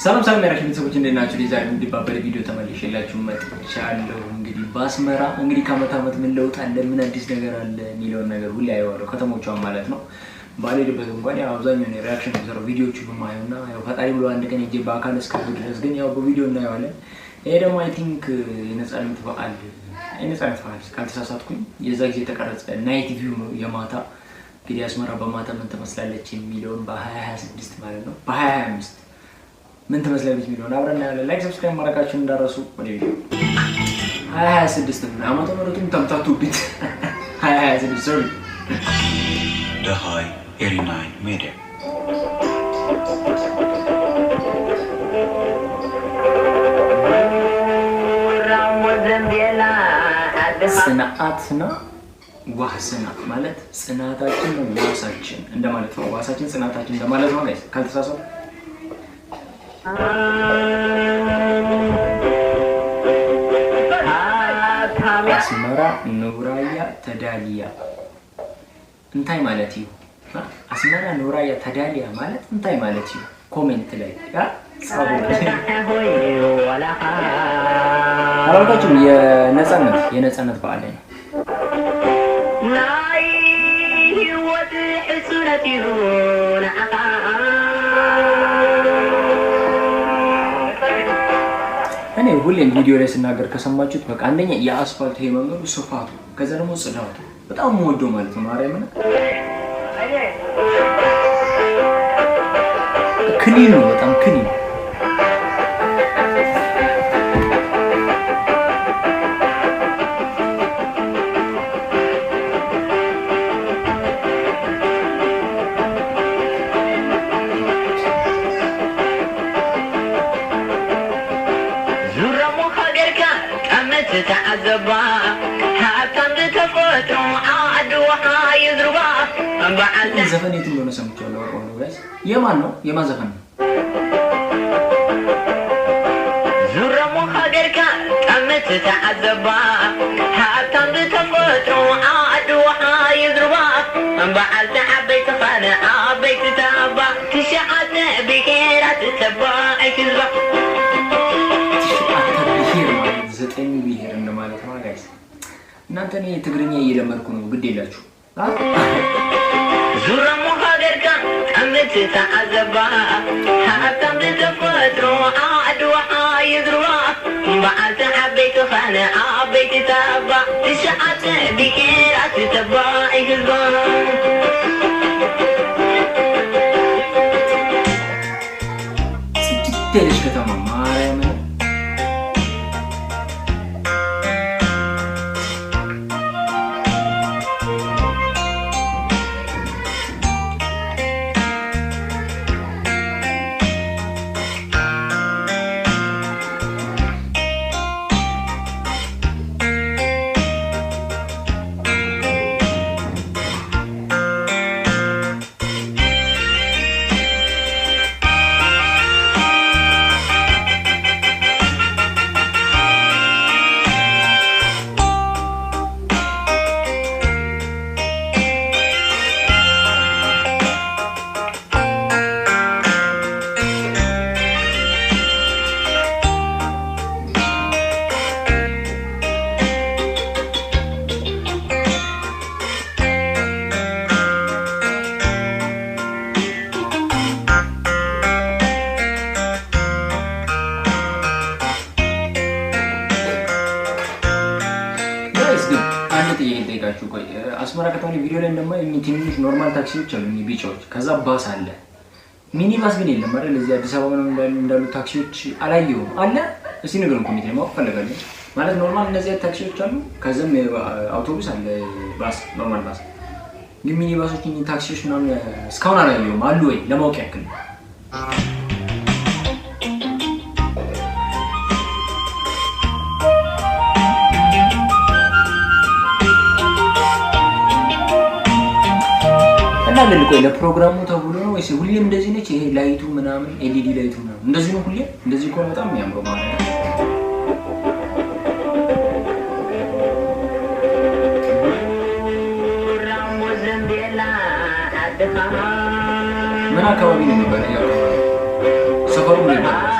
ሰላም ሰላም ያራችሁ ቤተሰቦች፣ እንዴት ናችሁ? ዛሬ እንግዲህ ባበደ ቪዲዮ ተመልሼላችሁ መጥቻለሁ። እንግዲህ በአስመራ እንግዲህ ከአመት አመት ምን ለውጥ አለ፣ ምን አዲስ ነገር አለ የሚለውን ነገር ሁሌ አየዋለሁ፣ ከተሞቿን ማለት ነው። ባልሄድበት እንኳን ያው አብዛኛውን reaction የሚሰራው ቪዲዮቹ በማየው እና ያው ፈጣሪ ብሎ አንድ ቀን ሄጄ በአካል እስካሉ ድረስ ግን ያው በቪዲዮ እናየዋለን። ይሄ ደግሞ I think የነጻነት በዓል ካልተሳሳትኩኝ የዛ ጊዜ የተቀረጸ night view ነው፣ የማታ። እንግዲህ አስመራ በማታ ምን ትመስላለች የሚለውን በ2026 ማለት ነው፣ በ2025 ምን ትመስላለች የሚለውን አብረን እናያለን። Like፣ subscribe ማድረጋችሁን እንዳረሱ። ወደ ቪዲዮ። 2026 ነው፣ ዓመተ ምህረቱም ተምታቱብኝ። 2026፣ sorry። ደሃይ 89 ሜዲያ። ጽንዓትና ዋስና ማለት ጽናታችን ነው ዋሳችን እንደማለት ነው። ዋሳችን ጽናታችን እንደማለት ነው። Guys፣ ካልተሳሳትኩ። ኣስመራ ንውራያ ተዳልያ እንታይ ማለት እዩ? ኣስመራ ንውራያ ተዳልያ ማለት እንታይ ማለት እዩ? Comment ላይ ጻፉ። አላልኳችሁም? የነጻነት በዓል ላይ ነው። ናይ ህይወት ሕሱነት እዩ ንዓኻ። እኔ ሁሌም ቪዲዮ ላይ ስናገር ከሰማችሁት በቃ አንደኛ የአስፋልቱ ይሄ መንገዱ ስፋቱ፣ ከዛ ደግሞ ጽዳቱ በጣም የምወደው ማለት ነው። ማርያምን clean ነው፣ በጣም clean። ዙረሞ ሃገርካ ጠመት ተዓዘባ፣ ሃብታም ዝተፈጥሮ ዓዲ ውሓ ይዝርባ በዓል። ይህ ዘፈን የት እንደሆነ ሰምቼዋለሁ። አውቀዋለሁ። Guys፣ የማን ነው? የማን ዘፈን ነው? ዙረሞ ሃገርካ ጠመት ተዓዘባ፣ ሃብታም ዝተፈጥሮ ዓዲ ውሓ ይዝርባ በዓልቲ ዓበይቲ ኻነ ዓበይቲ ታባ፣ ትሽዓተ ብሄራት ተባዒት ህዝባ። 9 ብሄር ማለት ዘጠኙ ብሄር እንደማለት ነው። Guys፣ እናንተ እኔ ትግርኛ እየለመድኩ ነው፣ ግድ የላችሁ። ዙረሞ ሃገርካ ጠመት ተዓዘባ፣ ሃብታም ዝተፈጥሮ ዓዲ ውሓ ይዝርባ በዓልቲ ዓበይቲ ኻነ ዓበይቲ ታባ፣ ትሽዓተ ብሄራት ተባዒት ህዝባ። ጽድት ያለች ከተማ ማርያምን። Guys፣ ግን አንድ ጥያቄ ልጠይቃችሁ። ቆይ፣ አስመራ ከተማ ላይ ቪዲዮ ላይ እንደማየው እኚህ ትንንሽ normal ታክሲዎች አሉ፣ እኚህ ቢጫዎች። ከዛ ባስ አለ። ሚኒ ባስ ግን የለም አይደል? እዚህ አዲስ አበባ ምናምን እንዳሉ ታክሲዎች አላየሁም። አለ? እስቲ ንገሩን፣ comment ላይ ማወቅ እፈልጋለሁ። ማለት normal እነዚህ አይነት ታክሲዎች አሉ። ከዚም አውቶቡስ አለ፣ bus፣ normal bus። ግን ሚኒ ባሶች፣ እኚህ ታክሲዎች ምናምን እስካሁን አላየሁም። አሉ ወይ ለማወቅ ያክል ነው። እና ግን ቆይ፣ ለፕሮግራሙ ተብሎ ነው ወይስ ሁሌም እንደዚህ ነች? ይሄ light ኡ ምናምን፣ LED light ኡ ምናምን እንደዚህ ነው ሁሌም? እንደዚህ ከሆነ በጣም የሚያምረው ማለት ነው። ዙረሞ ዘንቤላ ዓድኻ ምን አካባቢ ነው የሚባለው? ይሄ አካባቢ ሰፈሩ ምን ይባላል?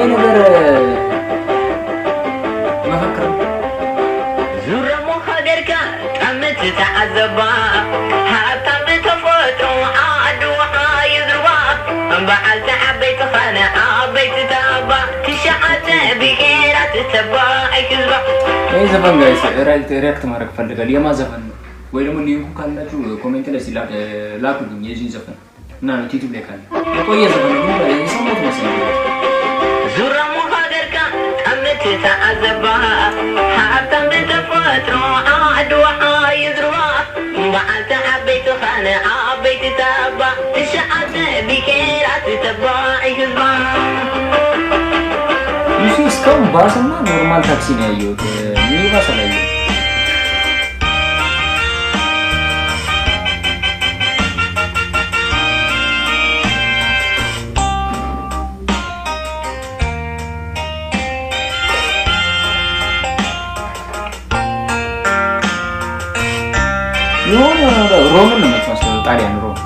ይሄ ነገር መፈክር ነው። ዙረሞ ሃገርካ ጠምት ተዓዘባ ሃብታም ብተፈጥሮ ዓድዋ ይዝርባ በዓልቲ ዓበይቲ ኸነ ዓበይቲ ታባ ትሽዓተ ብሄራት ተባዕ ህዝባ። ይህ ዘፈን guys react ማድረግ ፈልጋል። የማ ዘፈን ነው? ወይ ደግሞ link ኡ ካላችሁ comment ላይ ላኩልኝ የዚህን ዘፈን እና ነው ዩቲዩብ ላይ ካለ። የቆየ ዘፈን ነው ግን የሰማሁት መሰለኝ። ዙረሞ ሃገርካ ጠምት ተዓዘባ ሃብታም ብተፈጥሮ ዓድዋ ይዝርባ በዓልቲ ዓበይቲ ኸነ ዓበይቲ ታባ ትሽዓተ ብሄራት ተባዕ ህዝባ። ይሱ እስካሁን ባስና normal ታክሲ ነው ያየሁት። ሚኒባስ አላየሁም። የሆነ ሮምን ነው የምትመስለው፣ ጣሊያን ሮም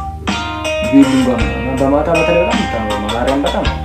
building ጓ ምናምን በማታ በተለይ በጣም የምታምረው ማርያም በጣም ነው።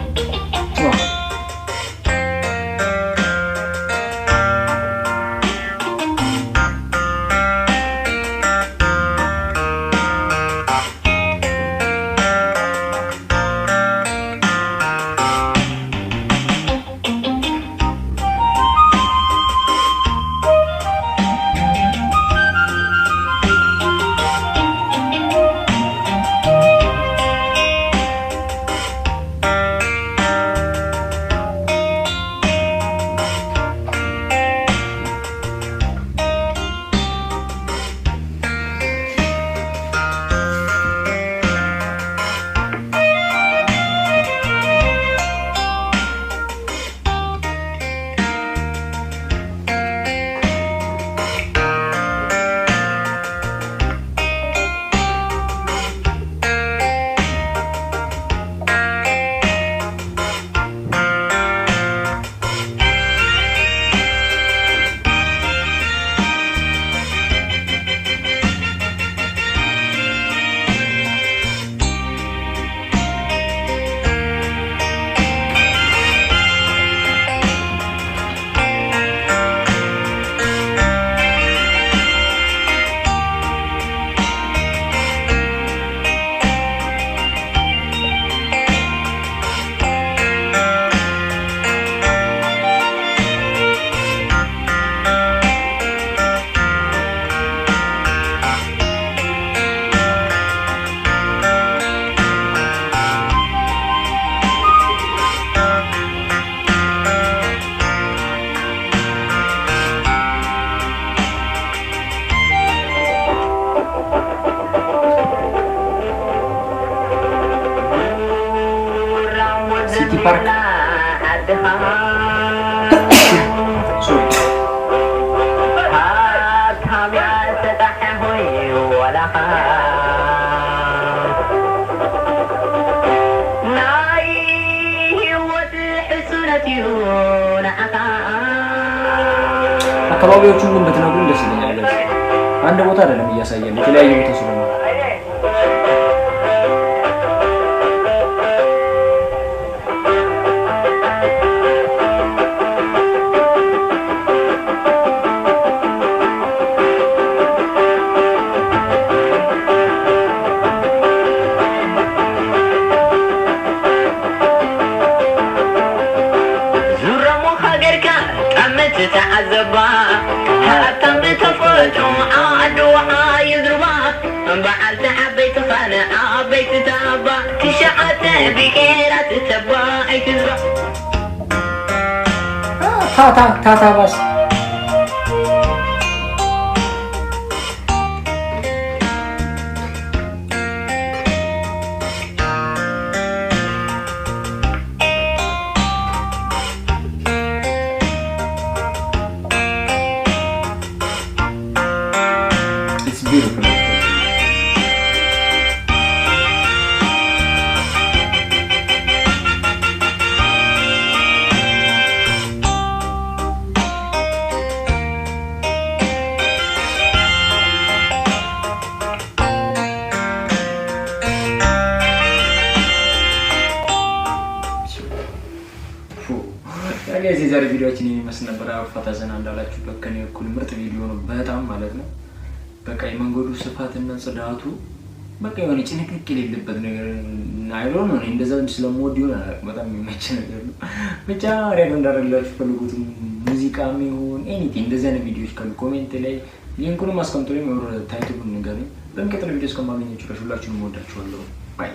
City Park. Sorry. ሃብታም ያልተጣሐ ሆይ ወላኻ ናይ ህይወት ሕሱነት እዩ ንዓኻ። አካባቢዎቹን ግን ብትነግሩን ደስ ይለኛል። Guys አንድ ቦታ አይደለም እያሳየን የተለያየ ቦታ ስለሆነ። ዙረሞ ሃገርካ ጠምት ተዓዘባ ሃብታም ብተፈጥሮ ዓድዋ ይዝርባ በዓልቲ ዓበይቲ ኸነ ዓበይቲ ታባ ትሽዓተ ብሄራት ተባዕ ህዝባ። ታታ ታታ ባስ። It's beautiful. Guys፣ የዛሬ ቪዲዮአችን ይህን ይመስል ነበር። ፈታ ዘና እንዳላችሁበት ከኔ እኩል ምርጥ ቪዲዮ ነው በጣም ማለት ነው። በቃ የመንገዱ ስፋትና ጽዳቱ፣ በቃ የሆነ ጭንቅንቅ የሌለበት ነገር አይሎ ነው። እንደዛ ስለምወድ ይሆን አላውቅም። በጣም የሚመች ነገር ነው። ብቻ react እንዳደረግላችሁ ፈልጉት ሙዚቃም ይሁን anything፣ እንደዚህ አይነት ቪዲዮዎች ካሉ comment ላይ link ኡንም አስቀምጦ ላይ title ኡን ንገሩኝ። በሚቀጥለው ቪዲዮ እስከማገኛችሁ ድረስ ሁላችሁንም እወዳችኋለሁ። Bye.